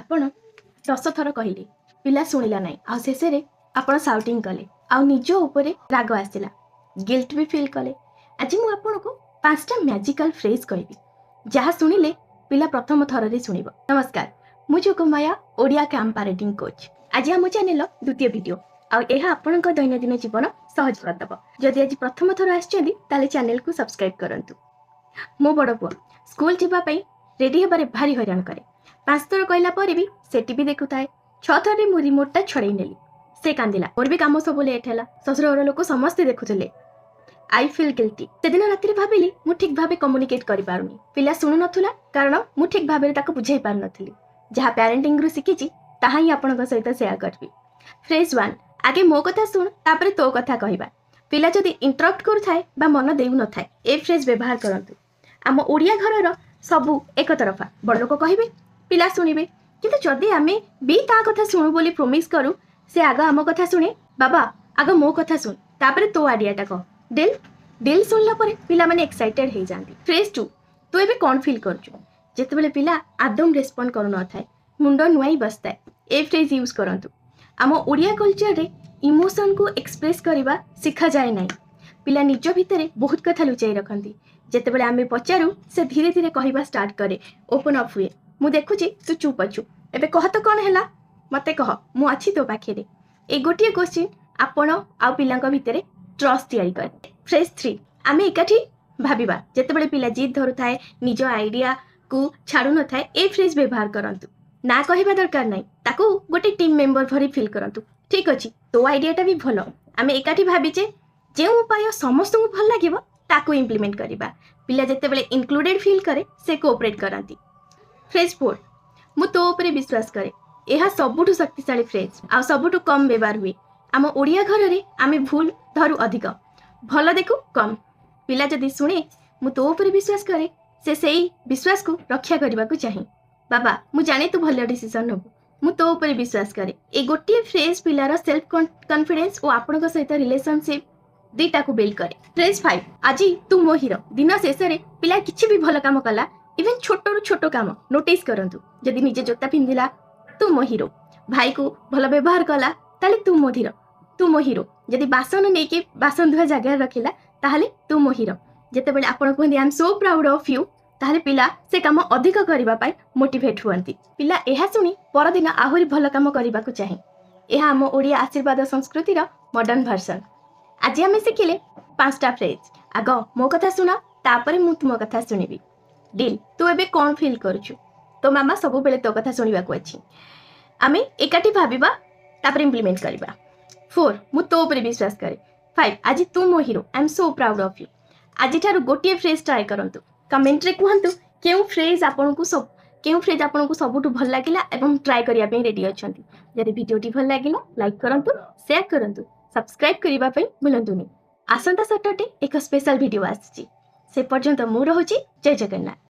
ଆପଣ 10 ଥର କହିଲେ, ପିଲା ଶୁଣିଲା ନାହିଁ, ଆଉ ଶେଷରେ ଆପଣ ସାଉଟିଂ କଲେ ଆଉ ନିଜ ଉପରେ ରାଗ ଆସିଲା, ଗିଲ୍ଟ ବି ଫିଲ୍ କଲେ। ଆଜି ମୁଁ ଆପଣଙ୍କୁ ପାଞ୍ଚଟା ମ୍ୟାଜିକାଲ ଫ୍ରେଜ୍ କହିବି, ଯାହା ଶୁଣିଲେ ପିଲା ପ୍ରଥମ ଥରରେ ଶୁଣିବ। ନମସ୍କାର, ମୁଁ Yogamaya, Odia camp parenting coach. ଆଜି ଆମ ଚ୍ୟାନେଲର ଦ୍ୱିତୀୟ ଭିଡ଼ିଓ ଆଉ ଏହା ଆପଣଙ୍କ ଦୈନନ୍ଦିନ ଜୀବନ ସହଜ କରିଦେବ। ଯଦି ଆଜି ପ୍ରଥମ ଥର ଆସିଛନ୍ତି, ତାହେଲେ ଚ୍ୟାନେଲକୁ ସବସ୍କ୍ରାଇବ୍ କରନ୍ତୁ। ମୋ ବଡ଼ ପୁଅ ସ୍କୁଲ ଯିବା ପାଇଁ ରେଡି ହେବାରେ ଭାରି ହଇରାଣ କରେ। ପାଞ୍ଚ ଥର କହିଲା ପରେ ବି ସେ ଟିଭି ଦେଖୁଥାଏ। ଛଅ ଥରରେ ମୁଁ ରିମୋଟଟା ଛଡ଼େଇ ନେଲି। ସେ କାନ୍ଦିଲା, ମୋର ବି କାମ ସବୁ ଲେଟ୍ ହେଲା। ଶ୍ୱଶୁର ଘର ଲୋକ ସମସ୍ତେ ଦେଖୁଥିଲେ। I feel guilty. ସେଦିନ ରାତିରେ ଭାବିଲି, ମୁଁ ଠିକ୍ ଭାବେ କମ୍ୟୁନିକେଟ୍ କରିପାରୁନି। ପିଲା ଶୁଣୁନଥିଲା, କାରଣ ମୁଁ ଠିକ୍ ଭାବରେ ତାକୁ ବୁଝାଇ ପାରୁନଥିଲି। ଯାହା ପ୍ୟାରେଣ୍ଟିଂରୁ ଶିଖିଛି, ତାହା ହିଁ ଆପଣଙ୍କ ସହିତ ସେୟାର କରିବି। ଫ୍ରେଜ୍ 1, ଆଗେ ମୋ କଥା ଶୁଣ, ତାପରେ ତୋ କଥା କହିବା। ପିଲା ଯଦି ଇଣ୍ଟରପ୍ଟ କରୁଥାଏ ବା ମନ ଦେଉନଥାଏ, ଏ ଫ୍ରେଜ୍ ବ୍ୟବହାର କରନ୍ତୁ। ଆମ ଓଡ଼ିଆ ଘରର ସବୁ ଏକତରଫା। ବଡ଼ ଲୋକ କହିବେ, ପିଲା ଶୁଣିବେ। କିନ୍ତୁ ଯଦି ଆମେ ବି ତା କଥା ଶୁଣୁ ବୋଲି ପ୍ରୋମିସ୍ କରୁ, ସେ ଆଗ ଆମ କଥା ଶୁଣେ। ବାବା, ଆଗ ମୋ କଥା ଶୁଣ, ତାପରେ ତୋ ଆଇଡ଼ିଆଟା କହ। ଡିଲ୍? ଡିଲ୍ ଶୁଣିଲା ପରେ ପିଲାମାନେ ଏକ୍ସାଇଟେଡ୍ ହେଇଯାଆନ୍ତି। ଫ୍ରେଜ୍ 2, ତୁ ଏବେ କ'ଣ ଫିଲ୍ କରୁଛୁ? ଯେତେବେଳେ ପିଲା ଆଦୌ ରେସ୍ପଣ୍ଡ କରୁନଥାଏ, ମୁଣ୍ଡ ନୁଆଇଁ ବସିଥାଏ, ଏ ଫ୍ରେଜ୍ ୟୁଜ୍ କରନ୍ତୁ। ଆମ ଓଡ଼ିଆ କଲଚରରେ ଇମୋସନକୁ ଏକ୍ସପ୍ରେସ୍ କରିବା ଶିଖାଯାଏ ନାହିଁ। ପିଲା ନିଜ ଭିତରେ ବହୁତ କଥା ଲୁଚାଇ ରଖନ୍ତି। ଯେତେବେଳେ ଆମେ ପଚାରୁ, ସେ ଧୀରେ ଧୀରେ କହିବା ଷ୍ଟାର୍ଟ କରେ, ଓପନ୍ ଅପ୍ ହୁଏ। ମୁଁ ଦେଖୁଛି ତୁ ଚୁପ୍ ଅଛୁ, ଏବେ କହ ତ କ'ଣ ହେଲା? ମୋତେ କହ, ମୁଁ ଅଛି ତୋ ପାଖରେ। ଏଇ ଗୋଟିଏ କୋଶ୍ଚିନ୍ ଆପଣ ଆଉ ପିଲାଙ୍କ ଭିତରେ ଟ୍ରଷ୍ଟ ତିଆରି କରେ। ଫ୍ରେଜ୍ 3, ଆମେ ଏକାଠି ଭାବିବା। ଯେତେବେଳେ ପିଲା ଜିଦ୍ ଧରୁଥାଏ, ନିଜ ଆଇଡ଼ିଆକୁ ଛାଡ଼ୁନଥାଏ, ଏ ଫ୍ରେଜ୍ ବ୍ୟବହାର କରନ୍ତୁ। ନା କହିବା ଦରକାର ନାହିଁ। ତାକୁ ଗୋଟେ ଟିମ୍ ମେମ୍ବର ଭଳି ଫିଲ୍ କରନ୍ତୁ। ଠିକ୍ ଅଛି, ତୋ ଆଇଡ଼ିଆଟା ବି ଭଲ। ଆମେ ଏକାଠି ଭାବିଛେ, ଯେଉଁ ଉପାୟ ସମସ୍ତଙ୍କୁ ଭଲ ଲାଗିବ, ତାକୁ ଇମ୍ପ୍ଲିମେଣ୍ଟ କରିବା। ପିଲା ଯେତେବେଳେ ଇନକ୍ଲୁଡେଡ୍ ଫିଲ୍ କରେ, ସେ କୋଅପରେଟ୍ କରନ୍ତି। ଫ୍ରେଜ୍ 4, ମୁଁ ତୋ ଉପରେ ବିଶ୍ୱାସ କରେ। ଏହା ସବୁଠୁ ଶକ୍ତିଶାଳୀ ଫ୍ରେଜ୍ ଆଉ ସବୁଠୁ କମ୍ ବ୍ୟବହାର ହୁଏ। ଆମ ଓଡ଼ିଆ ଘରରେ ଆମେ ଭୁଲ ଧରୁ ଅଧିକ, ଭଲ ଦେଖୁ କମ୍। ପିଲା ଯଦି ଶୁଣେ, ମୁଁ ତୋ ଉପରେ ବିଶ୍ୱାସ କରେ, ସେ ସେଇ ବିଶ୍ୱାସକୁ ରକ୍ଷା କରିବାକୁ ଚାହେଁ। ବାବା, ମୁଁ ଜାଣେ ତୁ ଭଲ ଡିସିସନ୍ ନେବୁ, ମୁଁ ତୋ ଉପରେ ବିଶ୍ୱାସ କରେ। ଏଇ ଗୋଟିଏ ଫ୍ରେଜ୍ ପିଲାର ସେଲ୍ଫ କନଫିଡେନ୍ସ ଓ ଆପଣଙ୍କ ସହିତ ରିଲେସନସିପ୍ ଦୁଇଟାକୁ ବିଲ୍ଡ କରେ। ଫ୍ରେଜ୍ 5, ଆଜି ତୁ ମୋ ହିରୋ। ଦିନ ଶେଷରେ ପିଲା କିଛି ବି ଭଲ କାମ କଲା, ଇଭେନ୍ ଛୋଟରୁ ଛୋଟ କାମ ନୋଟିସ୍ କରନ୍ତୁ। ଯଦି ନିଜେ ଜୋତା ପିନ୍ଧିଲା, ତୁ ମୋ ହିରୋ। ଭାଇକୁ ଭଲ ବ୍ୟବହାର କଲା, ତାହେଲେ ତୁ ମୋ ହିରୋ। ଯଦି ବାସନ ନେଇକି ବାସନ ଧୁଆ ଜାଗାରେ ରଖିଲା, ତାହେଲେ ତୁ ମୋ ହିରୋ। ଯେତେବେଳେ ଆପଣ କୁହନ୍ତି, "I am so proud of you", ତାହେଲେ ପିଲା ସେ କାମ ଅଧିକ କରିବା ପାଇଁ ମୋଟିଭେଟ୍ ହୁଅନ୍ତି। ପିଲା ଏହା ଶୁଣି ପରଦିନ ଆହୁରି ଭଲ କାମ କରିବାକୁ ଚାହେଁ। ଏହା ଆମ ଓଡ଼ିଆ ଆଶୀର୍ବାଦ ସଂସ୍କୃତିର ମଡର୍ଣ୍ଣ ଭର୍ସନ। ଆଜି ଆମେ ଶିଖିଲେ ପାଞ୍ଚଟା ଫ୍ରେଜ୍। ଆଗ ମୋ କଥା ଶୁଣ, ତାପରେ ମୁଁ ତୁମ କଥା ଶୁଣିବି। ଡିଲ୍? ତୁ ଏବେ କ'ଣ ଫିଲ୍ କରୁଛୁ? ତୋ ମାମା ସବୁବେଳେ ତୋ କଥା ଶୁଣିବାକୁ ଅଛି। ଆମେ ଏକାଠି ଭାବିବା, ତାପରେ ଇମ୍ପ୍ଲିମେଣ୍ଟ କରିବା। 4, ମୁଁ ତୋ ଉପରେ ବିଶ୍ୱାସ କରେ। 5, ଆଜି ତୁ ମୋ hero. I am so proud of you. ଆଜିଠାରୁ ଗୋଟିଏ ଫ୍ରେଜ୍ ଟ୍ରାଏ କରନ୍ତୁ। କମେଣ୍ଟରେ କୁହନ୍ତୁ କେଉଁ ଫ୍ରେଜ୍ ଆପଣଙ୍କୁ ସବୁଠୁ ଭଲ ଲାଗିଲା ଏବଂ ଟ୍ରାଏ କରିବା ପାଇଁ ରେଡ଼ି ଅଛନ୍ତି। ଯଦି ଭିଡ଼ିଓଟି ଭଲ ଲାଗିଲା, ଲାଇକ୍ କରନ୍ତୁ, ସେୟାର କରନ୍ତୁ, ସବସ୍କ୍ରାଇବ୍ କରିବା ପାଇଁ ଭୁଲନ୍ତୁନି। ଆସନ୍ତା ସଟରଡେ ଏକ ସ୍ପେଶାଲ ଭିଡ଼ିଓ ଆସିଛି। ସେ ପର୍ଯ୍ୟନ୍ତ ମୁଁ ରହୁଛି। ଜୟ ଜଗନ୍ନାଥ।